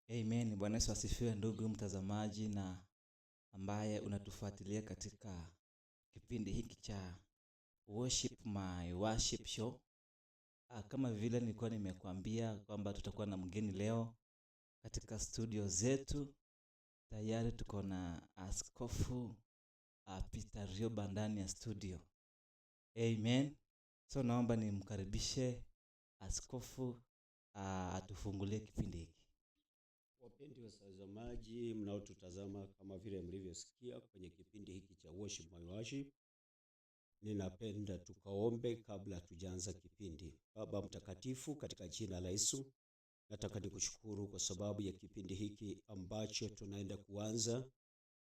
Amen. Bwana Yesu asifiwe, ndugu mtazamaji na ambaye unatufuatilia katika kipindi hiki cha Worship My Worship Show. Kama vile nilikuwa nimekuambia kwamba tutakuwa na mgeni leo katika studio zetu. Tayari tuko na Askofu Peter Rioba ndani ya studio. Amen. So naomba nimkaribishe askofu atufungulie kipindi hiki. Wapenzi watazamaji mnaotutazama, kama vile mlivyosikia kwenye kipindi hiki cha Worship My Worship, ninapenda tukaombe kabla tujaanza kipindi. Baba Mtakatifu, katika jina la Yesu, nataka nikushukuru kwa sababu ya kipindi hiki ambacho tunaenda kuanza.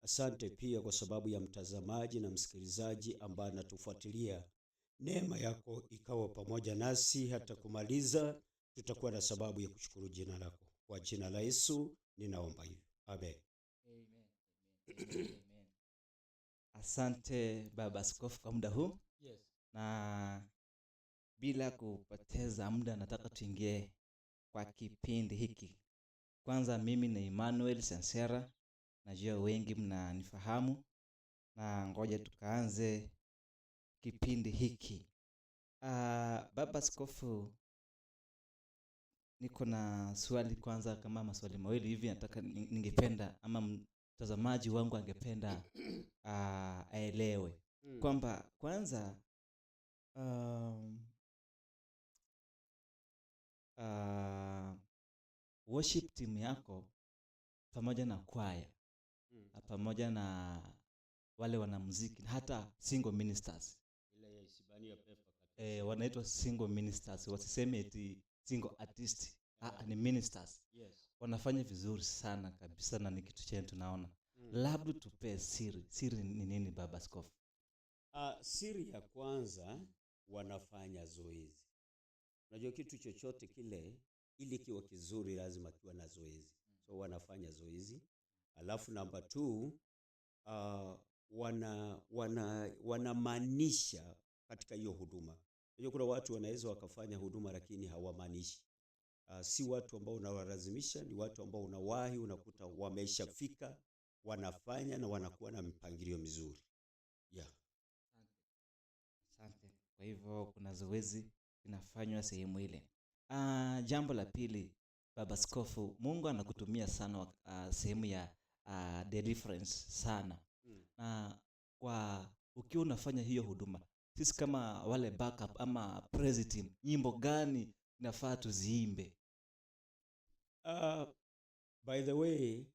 Asante pia kwa sababu ya mtazamaji na msikilizaji ambaye anatufuatilia. Neema yako ikawa pamoja nasi hata kumaliza, tutakuwa na sababu ya kushukuru jina lako. Kwa jina la Yesu ninaomba hivyo, amen. Amen. Amen. Amen. Asante Baba Askofu kwa muda huu. Yes. Na bila kupoteza muda nataka tuingie kwa kipindi hiki. Kwanza mimi ni Emmanuel Sensera, najua wengi mnanifahamu, na ngoja tukaanze kipindi hiki. Baba Askofu, niko na swali kwanza, kama maswali mawili hivi nataka ningependa ama mtazamaji wangu angependa aelewe kwamba kwanza worship team yako pamoja na kwaya pamoja na wale wanamuziki hata single ministers. Ile ya Isibania Pefa katika Wanaitwa single ministers, wasiseme eti single artist. Ni ministers. Wanafanya vizuri sana kabisa na ni kitu chenye tunaona. Labda tupe siri. Siri ni nini, Baba Askofu? Siri ya kwanza, wanafanya zoezi. Unajua kitu chochote kile ili kiwe kizuri lazima kiwe na zoezi. So wanafanya zoezi. Alafu namba 2, wanamaanisha katika hiyo huduma. Unajua kuna watu wanaweza wakafanya huduma lakini hawamaanishi. Si watu ambao unawalazimisha, ni watu ambao unawahi, unakuta wameshafika, wanafanya na wanakuwa na mipangilio mizuri. Asante. Kwa hivyo kuna zoezi linafanywa sehemu ile. Jambo la pili, Baba Askofu, Mungu anakutumia sana sehemu ya deliverance sana. Na kwa ukiwa unafanya hiyo huduma, sisi kama wale backup ama praise team, nyimbo gani inafaa tuziimbe? By the way,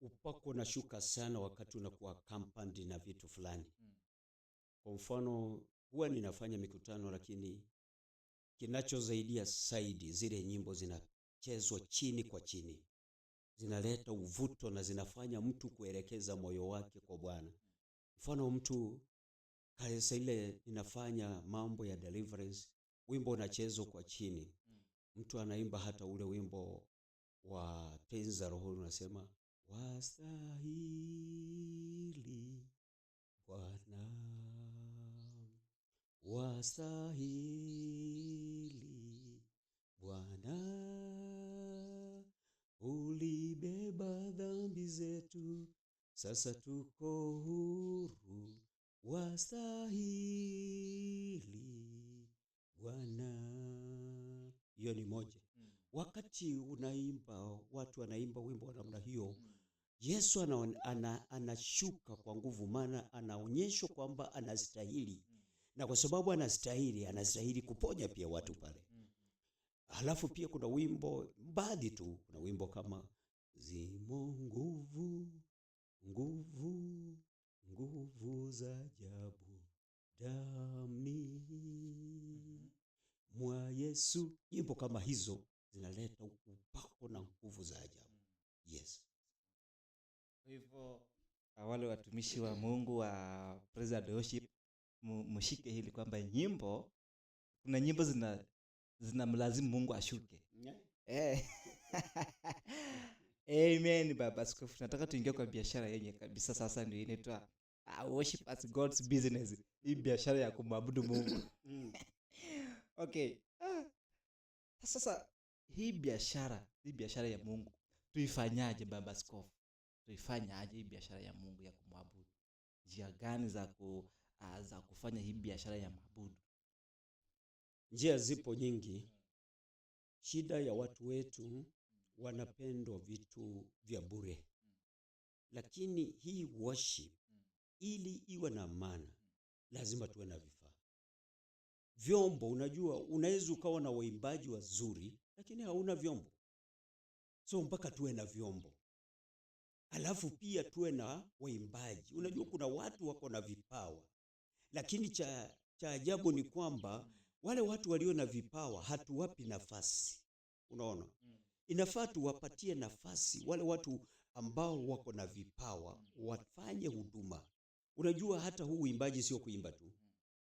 upako unashuka sana wakati unakuwa accompanied na vitu fulani. Kwa mfano, huwa ninafanya mikutano lakini kinachosaidia zaidi zile nyimbo zinachezwa chini kwa chini. Zinaleta uvuto na zinafanya mtu kuelekeza moyo wake kwa Bwana. Mfano mtu kanisa ile inafanya mambo ya deliverance, wimbo unachezwa kwa chini. Mtu anaimba hata ule wimbo wa tenza roho unasema wastahili Bwana, wastahili Bwana, ulibeba dhambi zetu, sasa tuko huru, wastahili Bwana. Hiyo ni moja. Wakati unaimba, watu wanaimba wimbo wa namna hiyo, Yesu anashuka kwa nguvu, maana anaonyeshwa kwamba anastahili. Na kwa sababu anastahili, anastahili kuponya pia watu pale. Halafu pia kuna wimbo, baadhi tu, kuna wimbo kama zimo nguvu, nguvu, nguvu za ajabu damni mwa Yesu. Nyimbo kama hizo zinaleta upako na nguvu za ajabu. Yes. Kwa hivyo wale watumishi wa Mungu wa praise and worship, mshike hili kwamba kuna nyimbo zinamlazimu Mungu ashuke. Amen, Baba Askofu. Nataka tuingie kwa biashara yenye kabisa sasa ndio inaitwa worship as God's business. Hii biashara ya kumwabudu Mungu. Okay. Sasa hii biashara ya Mungu Tuifanyaje, Baba Askofu? Tuifanyaje hii biashara ya Mungu ya kumwabudu? Njia gani za kufanya hii biashara ya maabudu? Njia zipo nyingi. Shida ya watu wetu, wanapendwa vitu vya bure, lakini hii worship ili iwe na maana lazima tuwe na vifaa, vyombo. Unajua, unaweza ukawa na waimbaji wazuri lakini hauna vyombo, so mpaka tuwe na vyombo, alafu pia tuwe na waimbaji. Unajua, kuna watu wako na vipawa, lakini cha ajabu ni kwamba wale watu walio na vipawa hatuwapi nafasi. Unaona, inafaa tuwapatie nafasi wale watu ambao wako na vipawa wafanye huduma. Unajua, hata huu uimbaji sio kuimba tu.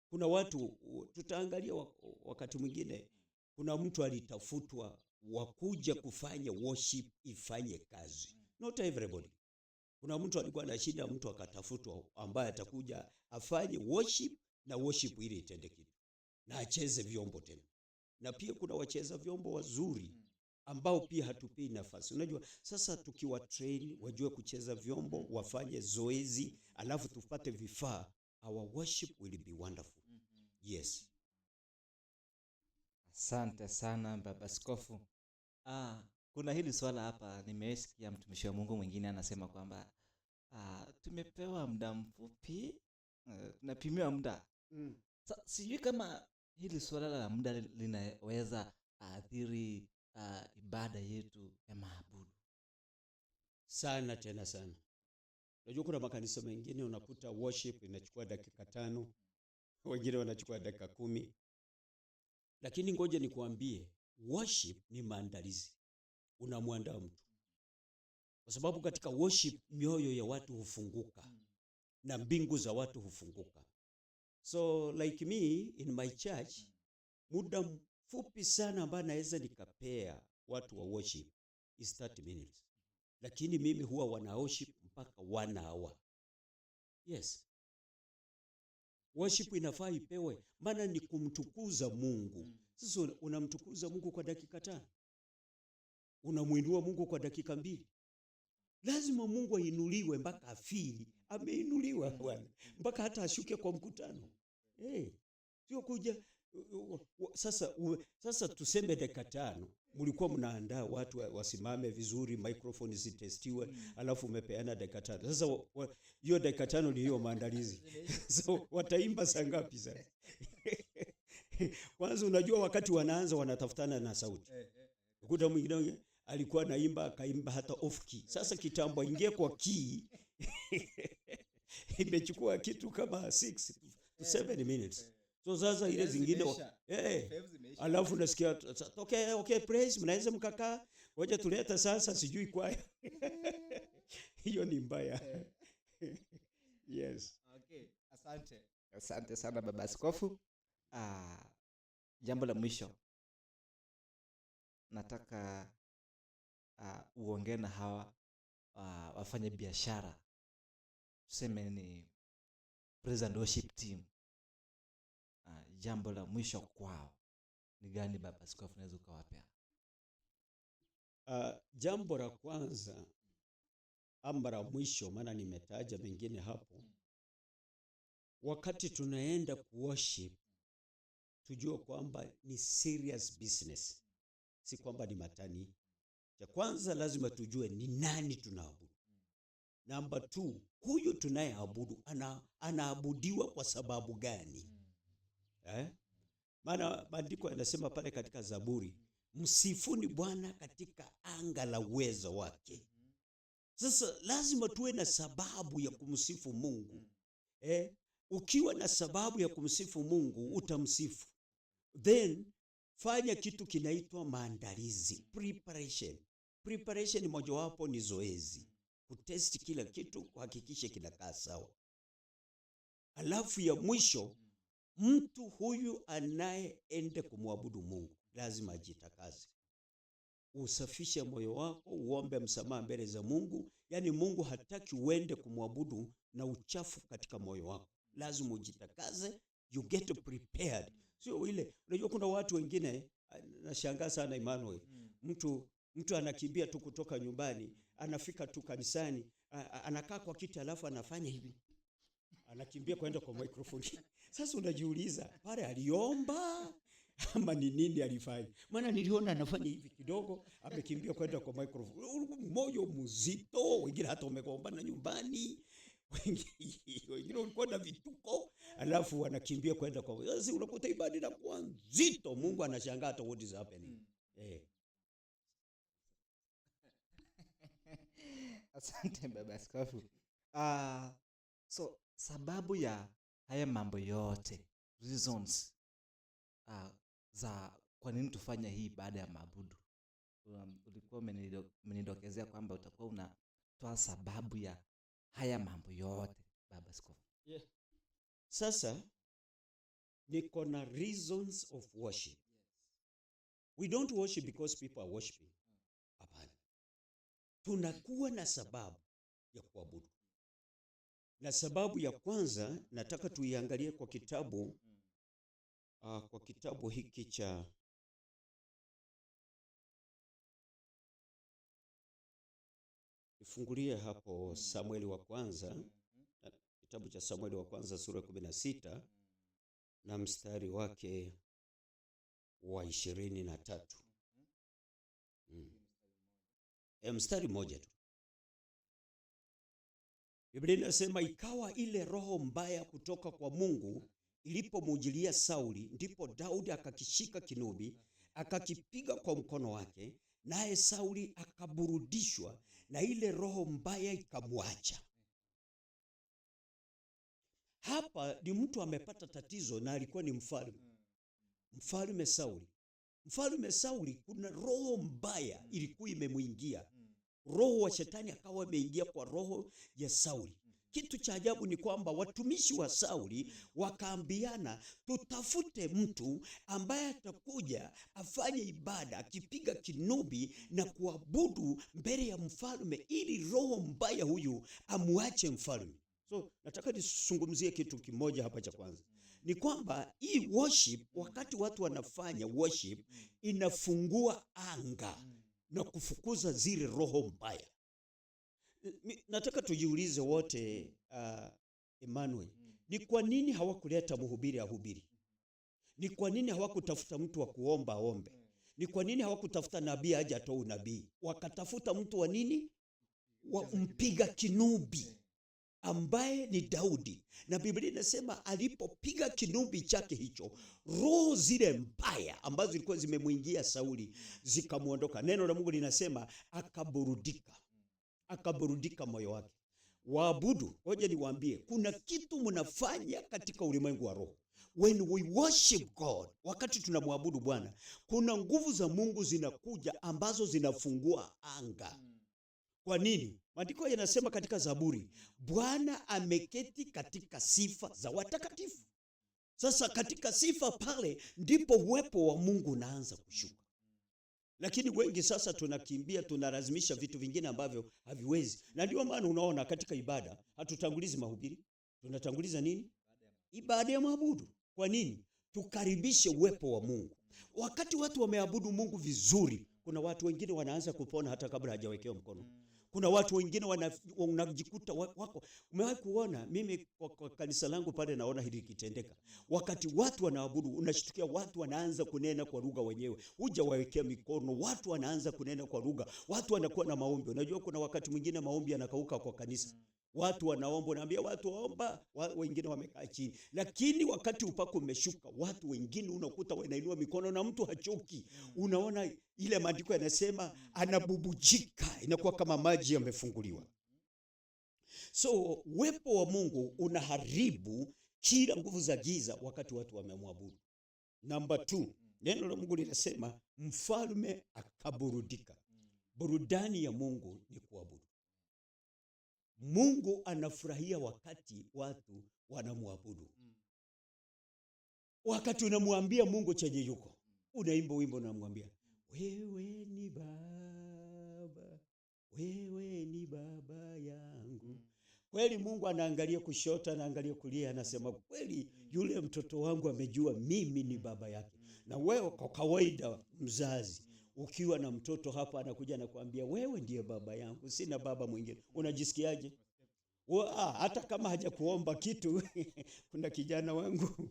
Kuna watu tutaangalia wakati mwingine, kuna mtu alitafutwa wakuja kufanya worship ifanye kazi, not everybody. Kuna mtu alikuwa na shida, mtu akatafutwa ambaye atakuja afanye worship na worship ili itende kitu na acheze vyombo tena. Na pia kuna wacheza vyombo wazuri ambao pia hatupei nafasi. Unajua, sasa tukiwa train wajue kucheza vyombo, wafanye zoezi, alafu tupate vifaa, our worship will be wonderful. Yes. Asante sana, Baba Askofu. Kuna hili swala hapa nimesikia mtumishi wa Mungu mwingine anasema kwamba tumepewa muda mfupi, tunapimiwa muda. Sijui kama hili swala la muda linaweza athiri ibada yetu ya maabudu. Sana tena sana. Unajua kuna makanisa mengine unakuta worship inachukua dakika 5, wengine wanachukua dakika 10. Lakini ngoja nikuambie, worship ni maandalizi. Unamwandaa mtu. Kwa sababu katika worship mioyo ya watu hufunguka na mbingu za watu hufunguka. So like me in my church, muda mfupi sana ambao naweza nikapea watu wa worship is 30 minutes. Lakini mimi huwa wana worship mpaka 1 hour. Yes. Worship inafaa ipewe, maana ni kumtukuza Mungu. Sasa unamtukuza Mungu kwa dakika 5. Unamuinua Mungu kwa dakika 2. Lazima Mungu ainuliwe mpaka afili ameinuliwa Bwana, mpaka hata ashuke kwa mkutano. Sio kuja sasa tuseme dakika 5 mlikuwa mnaandaa watu wasimame vizuri, microphone zitestiwe, alafu umepeana dakika 5. Sasa hiyo dakika 5 ni hiyo maandalizi. So wataimba saa ngapi sasa? Kwanza unajua wakati wanaanza wanatafutana na sauti. Ukuta mwingine alikuwa anaimba akaimba hata off key. Sasa kitambo aingie kwa key imechukua kitu kama 6 to 7 minutes. So sasa ile zingine alafu nasikia okay, okay, praise, mnaweza mkakaa, ngoja tuleta sasa sijui kwaya. Hiyo ni mbaya. Yes. Okay, asante. Asante sana Baba Askofu. Jambo la mwisho nataka uongee na hawa wafanye biashara, tuseme ni praise and worship team. Jambo la mwisho kwao ni gani, Baba Askofu, unaweza ukawapea? Jambo la kwanza ama la mwisho, maana nimetaja mengine hapo, wakati tunaenda kuworship tujue kwamba ni serious business, si kwamba ni matani. Cha kwanza lazima tujue ni nani tunaabudu. Namba 2, huyu tunayeabudu anaabudiwa kwa sababu gani? Maana maandiko yanasema pale katika Zaburi, msifuni Bwana katika anga la uwezo wake. Sasa lazima tuwe na sababu ya kumsifu Mungu. Ukiwa na sababu ya kumsifu Mungu utamsifu. Then fanya kitu kinaitwa maandalizi, preparation. Preparation mojawapo ni zoezi, kutest kila kitu, kuhakikisha kinakaa sawa. Alafu ya mwisho, mtu huyu anayeenda kumwabudu Mungu lazima ajitakase. Usafishe moyo wako, uombe msamaha mbele za Mungu. Yaani Mungu hataki uende kumwabudu na uchafu katika moyo wako. Lazima ujitakaze, you get prepared. Sio ile, unajua kuna watu wengine, nashangaa sana Emmanuel. Mtu Mtu anakimbia tu kutoka nyumbani, anafika tu kanisani, anakaa kwa kiti alafu anafanya hivi. Anakimbia kwenda kwa microphone. Sasa unajiuliza, pale aliomba ama ni nini alifanya? Maana niliona anafanya hivi kidogo, amekimbia kwenda kwa microphone. Moyo mzito, wengine hata wamegombana nyumbani, wengine walikuwa na vituko, alafu wanakimbia kwenda kwa. Sasa unakuta ibada inakuwa nzito, Mungu anashangaa hata what is happening. Asante Baba Askofu. So sababu ya haya mambo yote, reasons za kwa nini tufanye hii baada ya maabudu. Ulikuwa umenidokezea kwamba utakuwa unatoa sababu ya haya mambo yote Baba Askofu. Yeah. Sasa niko na reasons of worship. We don't worship because people are worshiping. Hapana. Tunakuwa na sababu ya kuabudu. Na sababu ya kwanza nataka tuiangalie kwa kitabu, kwa kitabu hiki cha nifungulie hapo Samueli wa kwanza, kitabu cha Samueli wa kwanza sura 16 na mstari wake wa 23. Mstari mmoja tu. Biblia inasema ikawa ile roho mbaya kutoka kwa Mungu ilipomujilia Sauli, ndipo Daudi akakishika kinubi, akakipiga kwa mkono wake, naye Sauli akaburudishwa na ile roho mbaya ikamwacha. Hapa ni mtu amepata tatizo na alikuwa ni mfalme. Mfalme Sauli. Mfalme Sauli kuna roho mbaya ilikuwa imemuingia. Roho wa shetani akawa ameingia kwa roho ya Sauli. Kitu cha ajabu ni kwamba watumishi wa Sauli wakaambiana, tutafute mtu ambaye atakuja afanye ibada akipiga kinubi na kuabudu mbele ya mfalme ili roho mbaya huyu amuache mfalme. So nataka nisungumzie kitu kimoja hapa cha kwanza. Ni kwamba hii worship, wakati watu wanafanya worship, inafungua anga na kufukuza zile roho mbaya. Nataka tujiulize wote, Emmanuel, ni kwa nini hawakuleta mhubiri ahubiri? Ni kwa nini hawakutafuta mtu wa kuomba aombe? Ni kwa nini hawakutafuta nabii aje atoe unabii? Wakatafuta mtu wa nini? Wa mpiga kinubi ambaye ni Daudi. Na Biblia inasema alipopiga kinubi chake hicho, roho zile mbaya ambazo zilikuwa zimemuingia Sauli zikamuondoka. Neno la Mungu linasema akaburudika. Akaburudika moyo wake. Waabudu, ngoja niwaambie, kuna kitu mnafanya katika ulimwengu wa roho. When we worship God, wakati tunamwabudu Bwana, kuna nguvu za Mungu zinakuja ambazo zinafungua anga. Kwa nini? Maandiko yanasema katika Zaburi, Bwana ameketi katika sifa za watakatifu. Sasa katika sifa pale ndipo uwepo wa Mungu unaanza kushuka. Lakini wengi sasa tunakimbia, tunalazimisha vitu vingine ambavyo haviwezi. Na ndio maana unaona katika ibada hatutangulizi mahubiri, tunatanguliza nini? Ibada ya maabudu. Kwa nini? Tukaribishe uwepo wa Mungu. Wakati watu wameabudu Mungu vizuri, kuna watu wengine wanaanza kupona hata kabla hajawekewa mkono. Kuna watu wengine wanajikuta wako. Umewahi kuona, mimi kwa kanisa langu pale naona hili likitendeka. Wakati watu wanaabudu, unashtukia watu wanaanza kunena kwa lugha wenyewe. Hujawawekea mikono, watu wanaanza kunena kwa lugha. Watu wanakuwa na maombi. Unajua kuna wakati mwingine maombi yanakauka kwa kanisa. Watu wanaomba, unaambia watu waomba, wengine wamekaa chini. Lakini wakati upako umeshuka, watu wengine unakuta wanainua mikono na mtu hachoki. Unaona ile maandiko yanasema anabubujika, inakuwa kama maji yamefunguliwa. So uwepo wa Mungu unaharibu kila nguvu za giza wakati watu wamemwabudu. Number 2, neno la Mungu linasema mfalme akaburudika. Burudani ya Mungu ni kuabudu. Mungu anafurahia wakati watu wanamwabudu. Wakati unamwambia Mungu chenye yuko, unaimba wimbo unamwambia, wewe ni baba, wewe ni baba yangu. Kweli Mungu anaangalia kushoto, anaangalia kulia, anasema kweli yule mtoto wangu amejua mimi ni baba yake. Na wewe kwa kawaida mzazi, Ukiwa na mtoto hapa anakuja na kuambia wewe ndiye baba yangu, sina baba mwingine, unajisikiaje? Hata kama hajakuomba kitu. Kuna kijana wangu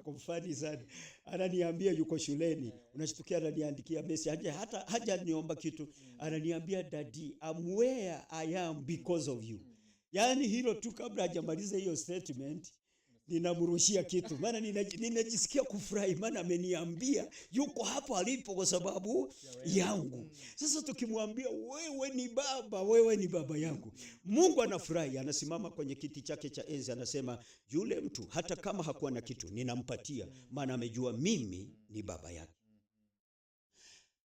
kumfani sana, ananiambia yuko shuleni, unashtukia ananiandikia message, hata hajaniomba kitu, ananiambia, "Daddy, I'm where I am because of you." Yaani hilo tu, kabla hajamaliza hiyo statement ninamrushia kitu, maana ninajisikia kufurahi, maana ameniambia yuko hapo alipo kwa sababu yangu. Sasa tukimwambia wewe ni baba, wewe ni baba yangu, Mungu anafurahi, anasimama kwenye kiti chake cha enzi, anasema yule mtu hata kama hakuwa na kitu ninampatia, maana amejua mimi ni baba yake.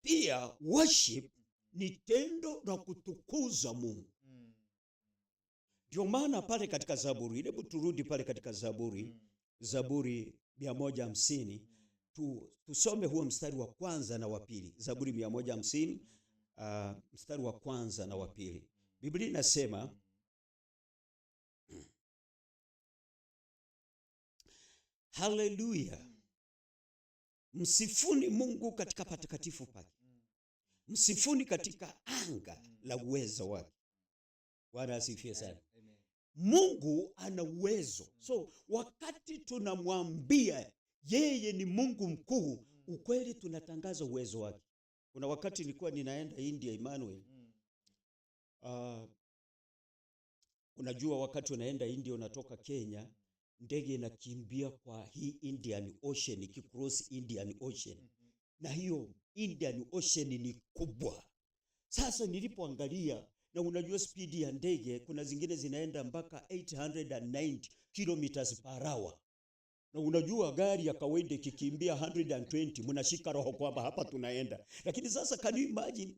Pia worship ni tendo la kutukuza Mungu. Ndio maana pale katika Zaburi, hebu turudi pale katika Zaburi, Zaburi 150, tusome huo mstari wa kwanza na wa pili. Zaburi 150, mstari wa kwanza na wa pili. Biblia inasema, haleluya, msifuni Mungu katika patakatifu pake, msifuni katika anga la uwezo wake. Bwana asifiwe sana. Mungu ana uwezo. So wakati tunamwambia yeye ni Mungu mkuu, ukweli tunatangaza uwezo wake. Kuna wakati nilikuwa ninaenda India, Emmanuel. Unajua wakati unaenda India unatoka Kenya, ndege inakimbia kwa hii Indian Ocean, ikicross Indian Ocean. Na hiyo Indian Ocean ni kubwa. Sasa nilipoangalia, na unajua speed ya ndege, kuna zingine zinaenda mpaka 890 kilometers per hour. Na unajua gari ya kawaida ikikimbia 120 mnashika roho kwamba hapa tunaenda. Lakini sasa can you imagine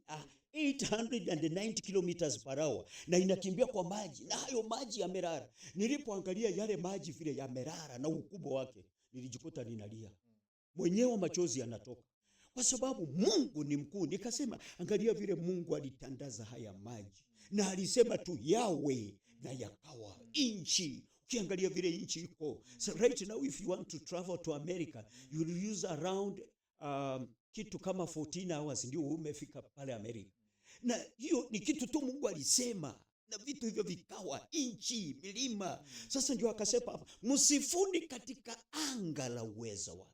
890 kilometers per hour na inakimbia kwa maji, na hayo maji yamerara. Nilipoangalia yale maji vile yamerara na ukubwa wake, nilijikuta ninalia mwenyewe, machozi yanatoka kwa sababu Mungu ni mkuu. Nikasema angalia vile Mungu alitandaza haya maji, na alisema tu yawe na yakawa. Nchi, ukiangalia vile nchi iko so right now, if you want to travel to America you will use around kitu kama 14 hours ndio umefika pale America. Na hiyo ni kitu tu Mungu alisema na vitu hivyo vikawa, nchi, milima. Sasa ndio akasema hapa, msifuni katika anga la uwezo wake.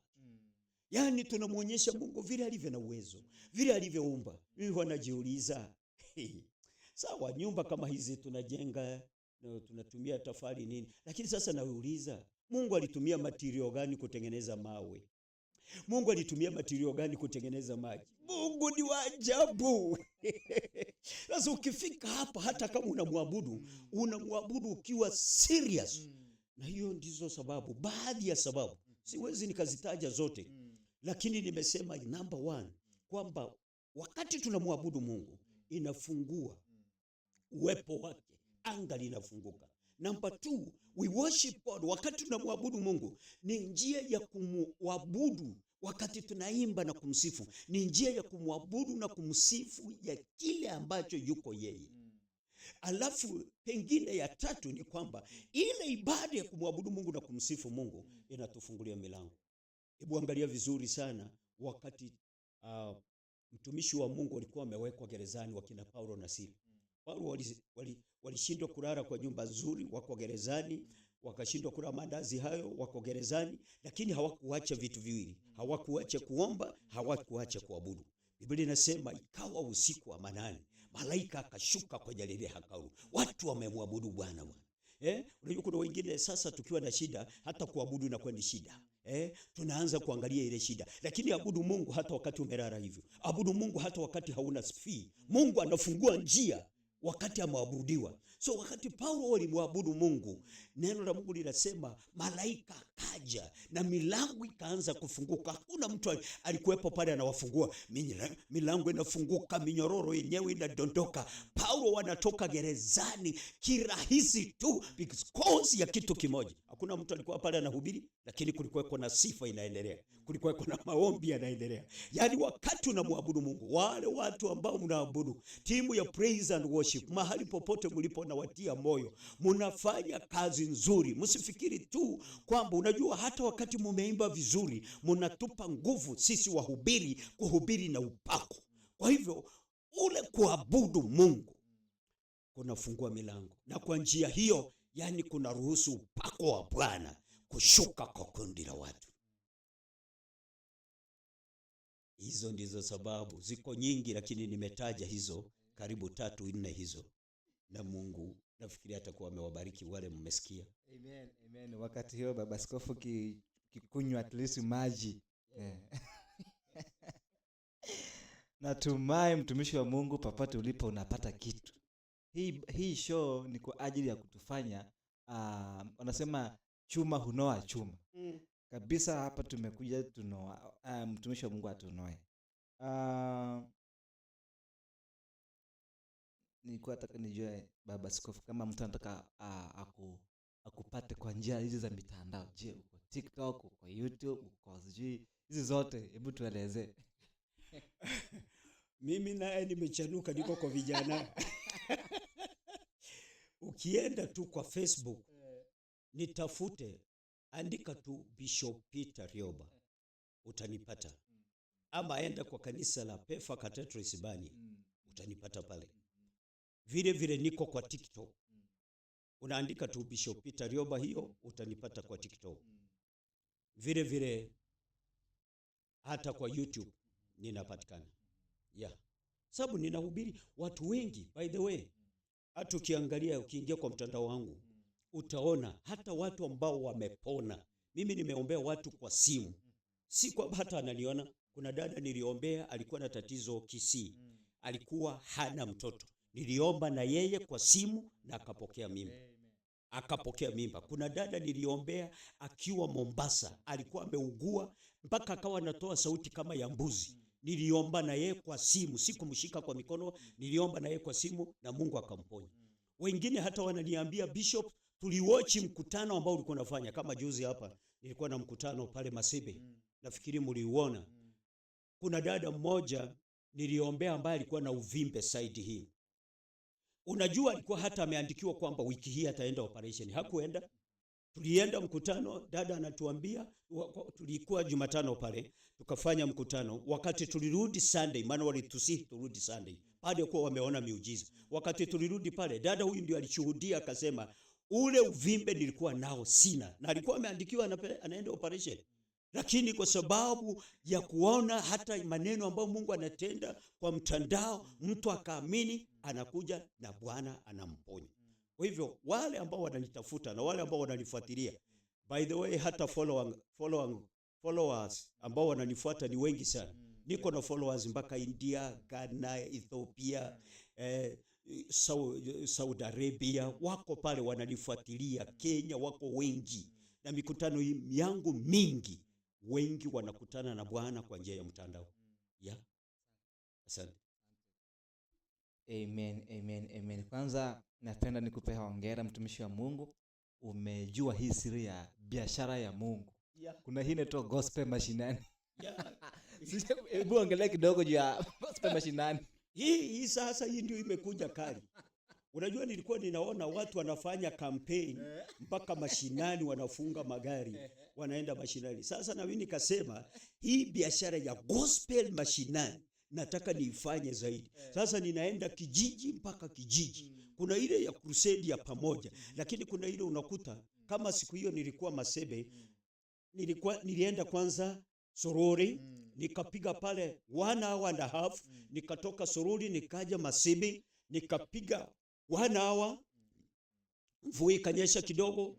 Yaani tunamuonyesha Mungu vile alivyo na uwezo, vile alivyoumba. Mimi huwa najiuliza, sawa, nyumba kama hizi tunajenga, tunatumia tofali nini, lakini sasa nauliza, Mungu alitumia material gani kutengeneza mawe? Mungu alitumia material gani kutengeneza maji? Mungu ni wa ajabu. Sasa ukifika hapa, hata kama unamwabudu, unamwabudu ukiwa serious. Na hiyo ndizo sababu, baadhi ya sababu, siwezi nikazitaja zote, lakini nimesema number one, kwamba wakati tunamwabudu Mungu inafungua uwepo wake, anga linafunguka. Number two, we worship God. Wakati tunamwabudu Mungu ni njia ya kumwabudu. Wakati tunaimba na kumsifu ni njia ya kumwabudu na kumsifu ya kile ambacho yuko yeye. Alafu pengine ya tatu ni kwamba ile ibada ya kumwabudu Mungu na kumsifu Mungu inatufungulia milango. Hebu angalia vizuri sana wakati mtumishi wa Mungu alikuwa amewekwa gerezani, wakina Paulo na Sila. Paulo walishindwa kulala kwa nyumba nzuri, wako gerezani, wakashindwa kula mandazi hayo, wako gerezani, lakini hawakuacha vitu viwili, hawakuacha kuomba, hawakuacha kuabudu. Biblia inasema ikawa usiku wa manane, malaika akashuka kwenye lile hekalu, watu wamemwabudu Bwana. Bwana. Unajua kuna wengine sasa tukiwa na shida hata kuabudu inakuwa ni shida. Tunaanza kuangalia ile shida. Lakini abudu Mungu hata wakati umelala hivyo. Abudu Mungu hata wakati hauna fee. Mungu anafungua njia wakati ameabudiwa. So wakati Paulo alimwabudu Mungu, neno la Mungu linasema malaika akaja na milango ikaanza kufunguka. Hakuna mtu alikuwepo pale anawafungua. Milango inafunguka, minyororo yenyewe inadondoka. Paulo wanatoka gerezani kirahisi tu because ya kitu kimoja. Hakuna mtu alikuwa pale anahubiri, lakini kulikuwa na sifa inaendelea. Kulikuwa na maombi yanaendelea. Yaani wakati unamwabudu Mungu, wale watu ambao mnaabudu, timu ya praise and worship, mahali popote mlipo nawatia moyo, mnafanya kazi nzuri. Msifikiri tu kwamba, unajua, hata wakati mumeimba vizuri, mnatupa nguvu sisi wahubiri kuhubiri na upako. Kwa hivyo ule kuabudu Mungu kunafungua milango, na kwa njia hiyo, yani kuna ruhusu upako wa Bwana kushuka kwa kundi la watu. Hizo ndizo sababu, ziko nyingi, lakini nimetaja hizo karibu tatu nne hizo, na Mungu nafikiri atakuwa amewabariki wale mmesikia. Amen, amen. Wakati hiyo baba askofu kikunywa at least maji. Natumai mtumishi wa Mungu popote ulipo unapata kitu. Hii show ni kwa ajili ya kutufanya, wanasema chuma hunoa chuma. Kabisa hapa tumekuja tunoa, mtumishi wa Mungu atunoe. Nilikuwa nataka nijue baba askofu kama mtu anataka akupate kwa njia hizi za mitandao. Je, uko TikTok, uko YouTube, uko sijui hizi zote, hebu tueleze. Mimi naye nimechanuka, niko kwa vijana. Ukienda tu kwa Facebook nitafute, andika tu Bishop Peter Rioba, utanipata. Ama enda kwa kanisa la Pefa Cathedral Isibani, utanipata pale. Vile vile niko kwa TikTok. Unaandika tu Bishop Peter Rioba, hiyo utanipata kwa TikTok. Vile vile hata kwa YouTube ninapatikana. Yeah. Sababu ninahubiri watu wengi, by the way. Hata ukiangalia, ukiingia kwa mtandao wangu, utaona hata watu ambao wamepona. Mimi nimeombea watu kwa simu. Si kwamba hata ananiona. Kuna dada niliombea alikuwa na tatizo Kisii. Alikuwa hana mtoto. Niliomba na yeye kwa simu na akapokea mimba. Akapokea mimba. Kuna dada niliombea akiwa Mombasa, alikuwa ameugua mpaka akawa anatoa sauti kama ya mbuzi. Niliomba na yeye kwa simu, sikumshika kwa mikono, niliomba na yeye kwa simu na Mungu akamponya. Wengine hata wananiambia, Bishop, tuliwatch mkutano ambao ulikuwa unafanya. Kama juzi hapa nilikuwa na mkutano pale Masibe. Nafikiri mliuona. Kuna dada mmoja niliombea ambaye alikuwa na uvimbe side hii. Unajua alikuwa hata ameandikiwa kwamba wiki hii ataenda operation. Hakuenda. Tulienda mkutano, dada anatuambia, tulikuwa Jumatano pale, tukafanya mkutano. Wakati tulirudi Sunday, maana walitusihi turudi Sunday, baada ya kuwa wameona miujiza. Wakati tulirudi pale, dada huyu ndio alishuhudia akasema, ule uvimbe nilikuwa nao sina. Na alikuwa ameandikiwa anaenda operation. Lakini kwa sababu ya kuona hata maneno ambayo Mungu anatenda kwa mtandao, mtu akaamini, anakuja na Bwana anamponya. Kwa hivyo wale ambao wananitafuta na wale ambao wananifuatilia, by the way, hata followers ambao wananifuata ni wengi sana. Niko na followers mpaka India, Ghana, Ethiopia, Saudi Arabia, wako pale wananifuatilia. Kenya wako wengi, na mikutano yangu mingi, wengi wanakutana na Bwana kwa njia ya mtandao. Yeah. Asante. Amen, amen, amen. Kwanza napenda nikupe hongera mtumishi wa Mungu. Umejua hii siri ya biashara ya Mungu. Kuna hii inaitwa gospel mashinani. Hebu ongelea kidogo juu ya gospel mashinani. Hii sasa hii ndio imekuja kali. Unajua nilikuwa ninaona watu wanafanya campaign mpaka mashinani, wanafunga magari, wanaenda mashinani. Sasa na mimi nikasema hii biashara ya gospel mashinani nataka niifanye zaidi. Sasa ninaenda kijiji mpaka kijiji. Kuna ile ya crusade ya pamoja, lakini kuna ile unakuta kama siku hiyo nilikuwa Masebe, nilienda kwanza Sorori, nikapiga pale 1 hour and a half, nikatoka Sorori nikaja Masebe, nikapiga 1 hour, mvua ikanyesha kidogo,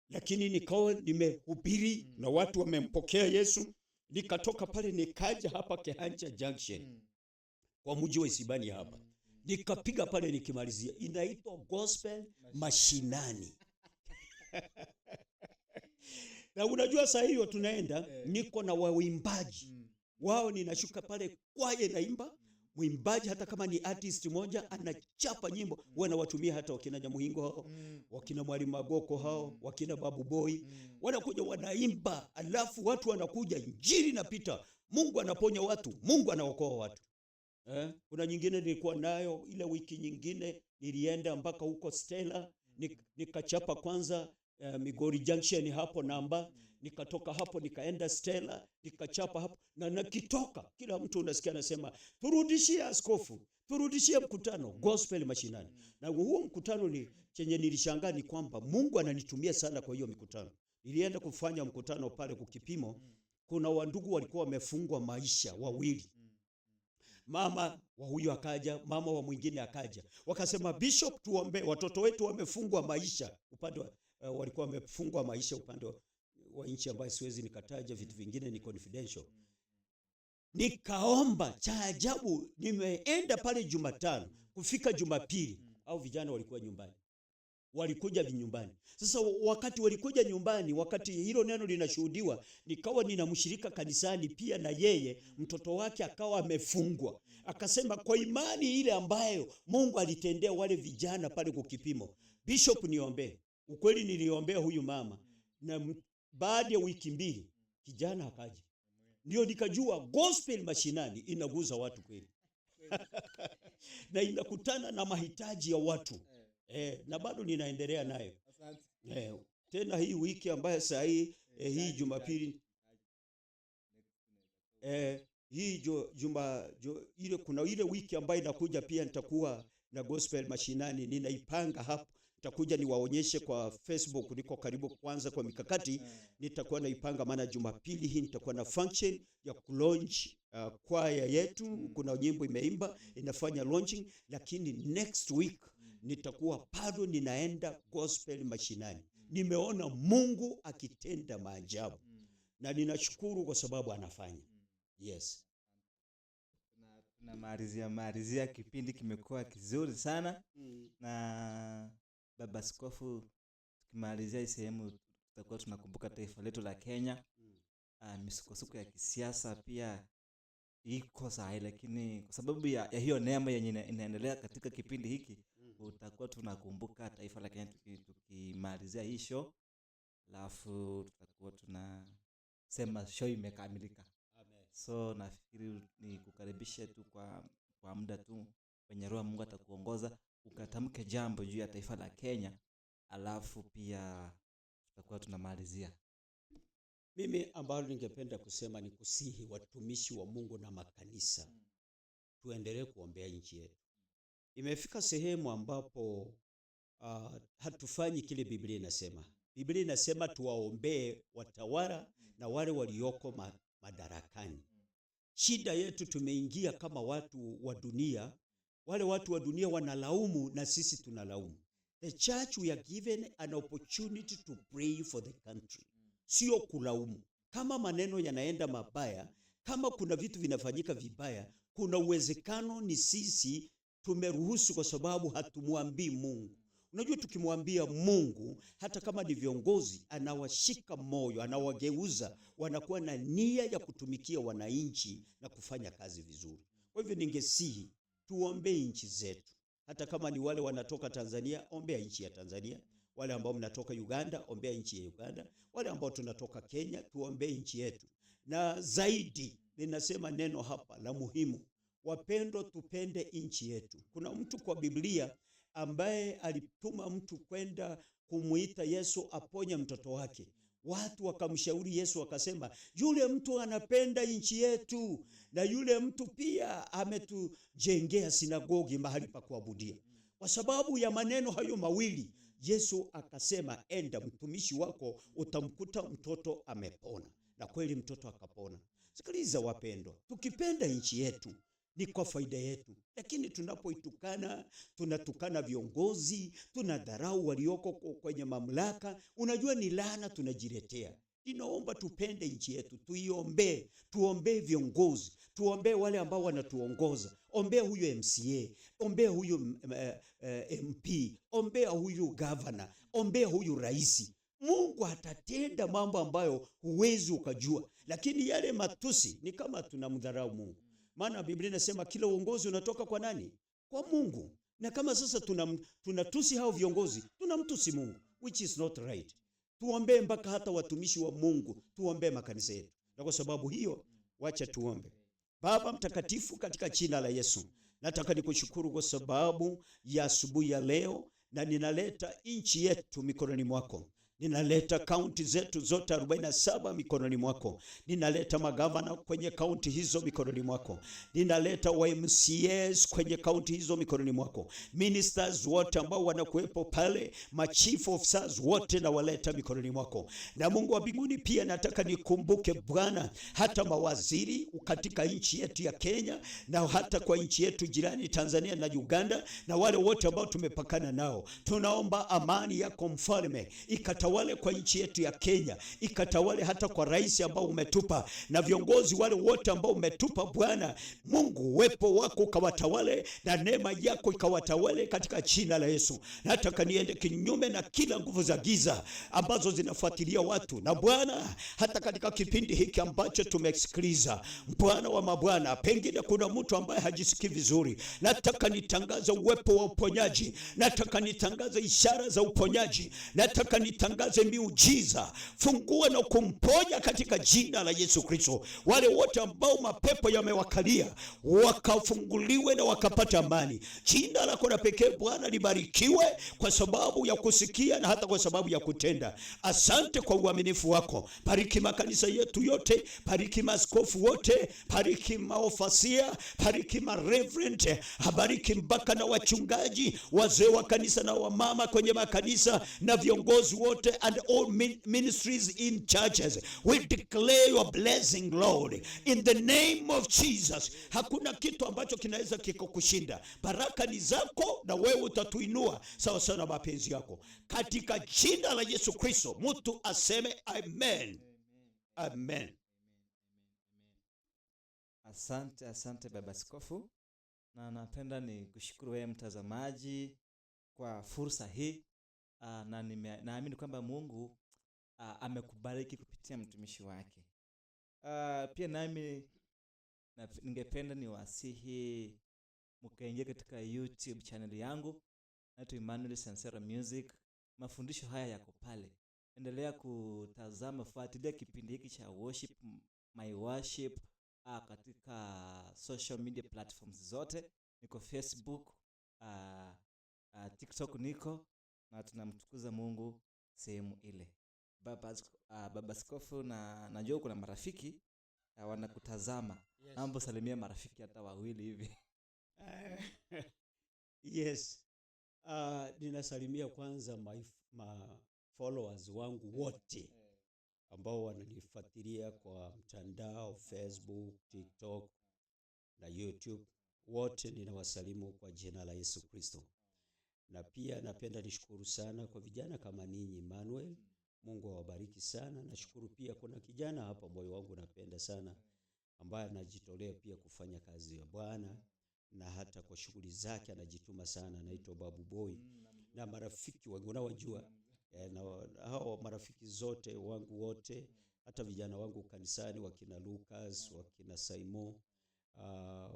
lakini nikawa nimehubiri na watu wamempokea Yesu. Nikatoka pale nikaja hapa Kehancha Junction kwa mji wa Isibani hapa, nikapiga pale nikimalizia, inaitwa gospel mashinani. Na unajua saa hiyo tunaenda, niko na waimbaji wao, ninashuka pale kwaya naimba, mwimbaji hata kama ni artist moja anachapa nyimbo, wanawatumia hata wakina Nyamuhingo hao, wakina Mwalimu Magoko hao, wakina Babu Boy, wanakuja wanaimba, alafu watu wanakuja, injili inapita, Mungu anaponya watu, Mungu anaokoa watu. Kuna nyingine nilikuwa nayo ile wiki nyingine nilienda mpaka huko Stella, nikachapa kwanza Migori Junction hapo namba, nikatoka hapo nikaenda Stella, nikachapa hapo, na nakitoka kila mtu unasikia anasema turudishie askofu, turudishie mkutano gospel mashinani. Na huo mkutano ni chenye nilishangaa ni kwamba Mungu ananitumia sana kwa hiyo mikutano. Nilienda kufanya mkutano pale kukipimo, kuna wandugu walikuwa wamefungwa maisha wawili. Mama wa huyu akaja, mama wa mwingine akaja, wakasema Bishop, tuombe, watoto wetu wamefungwa maisha upande wa, walikuwa wamefungwa maisha upande wa nchi ambayo siwezi nikataja, vitu vingine ni confidential. Nikaomba, cha ajabu, nimeenda pale Jumatano, kufika Jumapili au vijana walikuwa nyumbani, walikuja nyumbani. Sasa wakati walikuja nyumbani, wakati hilo neno linashuhudiwa, nikawa nina mshirika kanisani pia, na yeye mtoto wake akawa amefungwa. Akasema kwa imani ile ambayo Mungu alitendea wale vijana pale kwa kipimo, Bishop niombee. Ukweli niliombea huyu mama, na baada ya wiki mbili kijana akaja. Ndio nikajua gospel mashinani inaguza watu kweli na inakutana na mahitaji ya watu. Na bado ninaendelea nayo. Tena hii wiki ambayo saa hii hii Jumapili hii juma ile kuna ile wiki ambayo inakuja pia nitakuwa na gospel mashinani, ninaipanga hapo. Nitakuja niwaonyeshe kwa Facebook, niko karibu kwanza kwa mikakati, nitakuwa naipanga, maana Jumapili hii nitakuwa na function ya kulaunch kwaya yetu. Kuna nyimbo imeimba inafanya launching, lakini next week nitakuwa bado ninaenda gospel mashinani. Nimeona Mungu akitenda maajabu na ninashukuru kwa sababu anafanya. Yes. Tunamalizia malizia, kipindi kimekuwa kizuri sana. Na Baba Askofu, tukimalizia hii sehemu tutakuwa tunakumbuka taifa letu la Kenya. Misukosuko ya kisiasa pia iko sahi, lakini kwa sababu ya hiyo neema yenye inaendelea katika kipindi hiki, utakuwa tunakumbuka taifa la Kenya tukimalizia hii show, alafu tutakuwa tunasema show imekamilika. Amen. So nafikiri ni kukaribisha tu kwa muda tu wenye Roho Mungu atakuongoza ukatamke jambo juu ya taifa la Kenya, alafu pia tutakuwa tunamalizia. Mimi ambalo ningependa kusema ni kusihi watumishi wa Mungu na makanisa tuendelee kuombea nchi yetu. Imefika sehemu ambapo hatufanyi kile Biblia inasema. Biblia inasema tuwaombee watawala na wale walioko madarakani. Shida yetu tumeingia kama watu wa dunia. Wale watu wa dunia wanalaumu na sisi tunalaumu. The church, we are given an opportunity to pray for the country. Sio kulaumu. Kama maneno yanaenda mabaya, kama kuna vitu vinafanyika vibaya, kuna uwezekano ni sisi tumeruhusu kwa sababu hatumwambii Mungu. Unajua tukimwambia Mungu, hata kama ni viongozi, anawashika moyo, anawageuza, wanakuwa na nia ya kutumikia wananchi na kufanya kazi vizuri. Kwa hivyo ningesihi tuombee nchi zetu. Hata kama ni wale wanatoka Tanzania, ombea nchi ya Tanzania. Wale ambao mnatoka Uganda, ombea nchi ya Uganda. Wale ambao tunatoka Kenya, tuombee nchi yetu. Na zaidi, ninasema neno hapa la muhimu. Wapendwa, tupende nchi yetu. Kuna mtu kwa Biblia ambaye alituma mtu kwenda kumuita Yesu aponye mtoto wake. Watu wakamshauri Yesu wakasema, yule mtu anapenda nchi yetu na yule mtu pia ametujengea sinagogi mahali pa kuabudia. Kwa sababu ya maneno hayo mawili, Yesu akasema, enda mtumishi wako utamkuta mtoto amepona. Na kweli mtoto akapona. Sikiliza wapendwa, tukipenda nchi yetu ni kwa faida yetu. Lakini tunapoitukana, tunatukana viongozi, tunadharau walioko kwenye mamlaka, unajua ni laana tunajiletea. Ninaomba tupende nchi yetu, tuiombee, tuombee viongozi, tuombee wale ambao wanatuongoza. Ombea huyu MCA, ombea huyu MP, ombea huyu governor, ombea huyu rais. Mungu atatenda mambo ambayo huwezi ukajua. Lakini yale matusi ni kama tunamdharau Mungu. Maana Biblia inasema kila uongozi unatoka kwa nani? Kwa Mungu. Na kama sasa tunatusi hao viongozi, tunamtusi Mungu, which is not right. Tuombee mpaka hata watumishi wa Mungu, tuombee makanisa yetu. Na kwa sababu hiyo, wacha tuombe. Baba Mtakatifu, katika jina la Yesu, nataka nikushukuru kwa sababu ya asubuhi ya leo, na ninaleta nchi yetu mikononi mwako. Ninaleta kaunti zetu zote 47 mikononi mwako. Ninaleta magavana kwenye kaunti hizo mikononi mwako. Ninaleta wa MCAs kwenye kaunti hizo mikononi mwako. Ministers wote ambao wanakuwepo pale, ma chief officers wote nawaleta mikononi mwako. Na Mungu wa mbinguni, pia nataka nikumbuke Bwana, hata mawaziri katika nchi yetu ya Kenya na hata kwa nchi yetu jirani Tanzania na Uganda na wale wote ambao tumepakana nao. Tunaomba amani yako Mfalme ikatawale kwa nchi yetu ya Kenya, ikatawale hata kwa rais ambao umetupa na viongozi wale wote ambao umetupa Bwana Mungu, uwepo wako ukawatawale na neema yako ikawatawale katika jina la Yesu. Nataka niende kinyume na kila nguvu za giza ambazo zinafuatilia watu, na Bwana, hata katika kipindi hiki ambacho tumesikiliza, Bwana wa mabwana, pengine kuna mtu ambaye hajisikii vizuri, nataka nitangaze uwepo wa uponyaji, nataka nitangaze ishara za uponyaji, nataka nitangaze miujiza. Fungua na kumponya katika jina la Yesu Kristo. Wale wote ambao mapepo yamewakalia wakafunguliwe na wakapata amani. Jina lako la pekee Bwana libarikiwe kwa sababu ya kusikia na hata kwa sababu ya kutenda. Asante kwa uaminifu wako. Bariki makanisa yetu yote, bariki maaskofu wote, bariki maofasia, bariki mareverend, bariki mpaka na wachungaji, wazee wa kanisa na wamama kwenye makanisa na viongozi wote and all ministries in churches. We declare your blessing, Lord, in the name of Jesus. Hakuna kitu ambacho kinaweza kikakushinda. Baraka ni zako na wewe utatuinua sawa sawa na mapenzi yako. Katika jina la Yesu Kristo, mtu aseme amen. Amen. Asante, asante Baba Askofu, na napenda ni kushukuru wewe mtazamaji kwa fursa hii. Na naamini kwamba Mungu amekubariki kupitia mtumishi wake. Pia nami ningependa niwasihi mkaingia katika YouTube channel yangu, naitwa Emmanuel Sansera Music. Mafundisho haya yako pale. Endelea kutazama, fuatilia kipindi hiki cha Worship My Worship katika social media platforms zote. Niko Facebook, TikTok niko, na tunamtukuza Mungu sehemu ile. Baba Askofu, na najua kuna marafiki wanakutazama. Yes. Naomba salimia marafiki hata wawili hivi. Yes. Ninasalimia kwanza my followers wangu wote ambao wananifuatilia kwa mtandao Facebook, TikTok na YouTube. Wote ninawasalimu kwa jina la Yesu Kristo. Na pia napenda nishukuru sana kwa vijana kama ninyi Emmanuel. Mungu awabariki sana. Nashukuru pia kuna kijana hapa moyo wangu napenda sana ambaye anajitolea pia kufanya kazi ya Bwana na hata kwa shughuli zake anajituma sana, anaitwa Babu Boy. Na marafiki wangu unawajua, na hao marafiki zote wangu wote, hata vijana wangu kanisani wakina Lucas, wakina Saimo,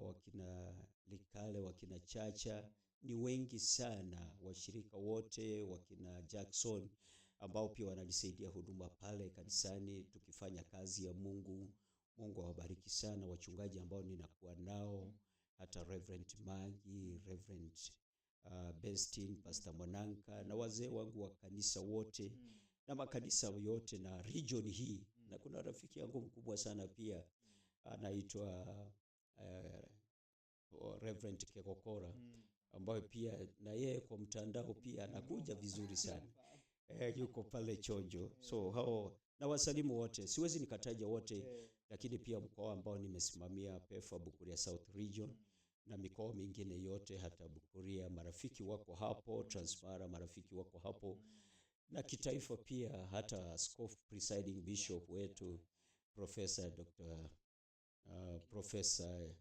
wakina Likale, wakina Chacha, ni wengi sana, washirika wote wakina Jackson ambao pia wananisaidia huduma pale kanisani tukifanya kazi ya Mungu. Mungu awabariki sana wachungaji ambao ninakuwa nao, hata Reverend Magi, Reverend Bestin, Pastor Mwananka na wazee wangu wa kanisa wote na makanisa yote na region hii. Na kuna rafiki yangu mkubwa sana pia anaitwa Reverend Kekokora ambaye pia na yeye kwa mtandao pia anakuja vizuri sana. Yuko pale Chonjo. So hao na wasalimu wote, siwezi nikataja wote, lakini pia mkoa ambao nimesimamia PEFA Bukuria South Region na mikoa mingine yote, hata Bukuria marafiki wako hapo, Transmara marafiki wako hapo, na kitaifa pia hata Askofu Presiding Bishop wetu Professor Dr., Professor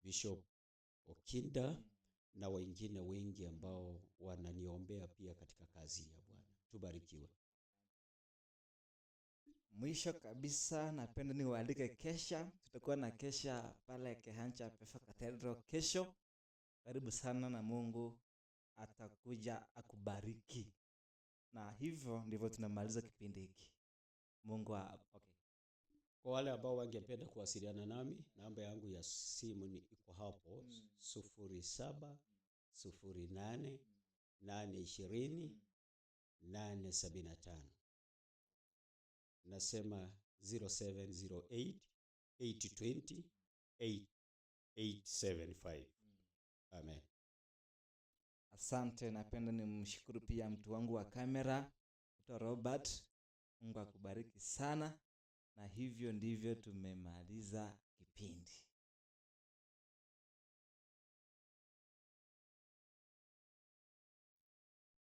Bishop Okinda na wengine wengi ambao wananiombea pia katika kazi ya Bwana. Tubarikiwe. Mwisho kabisa napenda niwaalike kesha. Tutakuwa na kesha pale Kehancha PEFA Cathedral kesho. Karibu sana na Mungu atakuja akubariki. Na hivyo ndivyo tunamaliza kipindi hiki. Mungu okay. Kwa wale ambao wangependa kuwasiliana nami, namba yangu ya simu ni iko hapo, 0708 820 875. Nasema 0708 820 875. Amen. Asante, napenda nimshukuru pia mtu wangu wa kamera, Dr. Robert. Mungu akubariki sana, na hivyo ndivyo tumemaliza kipindi.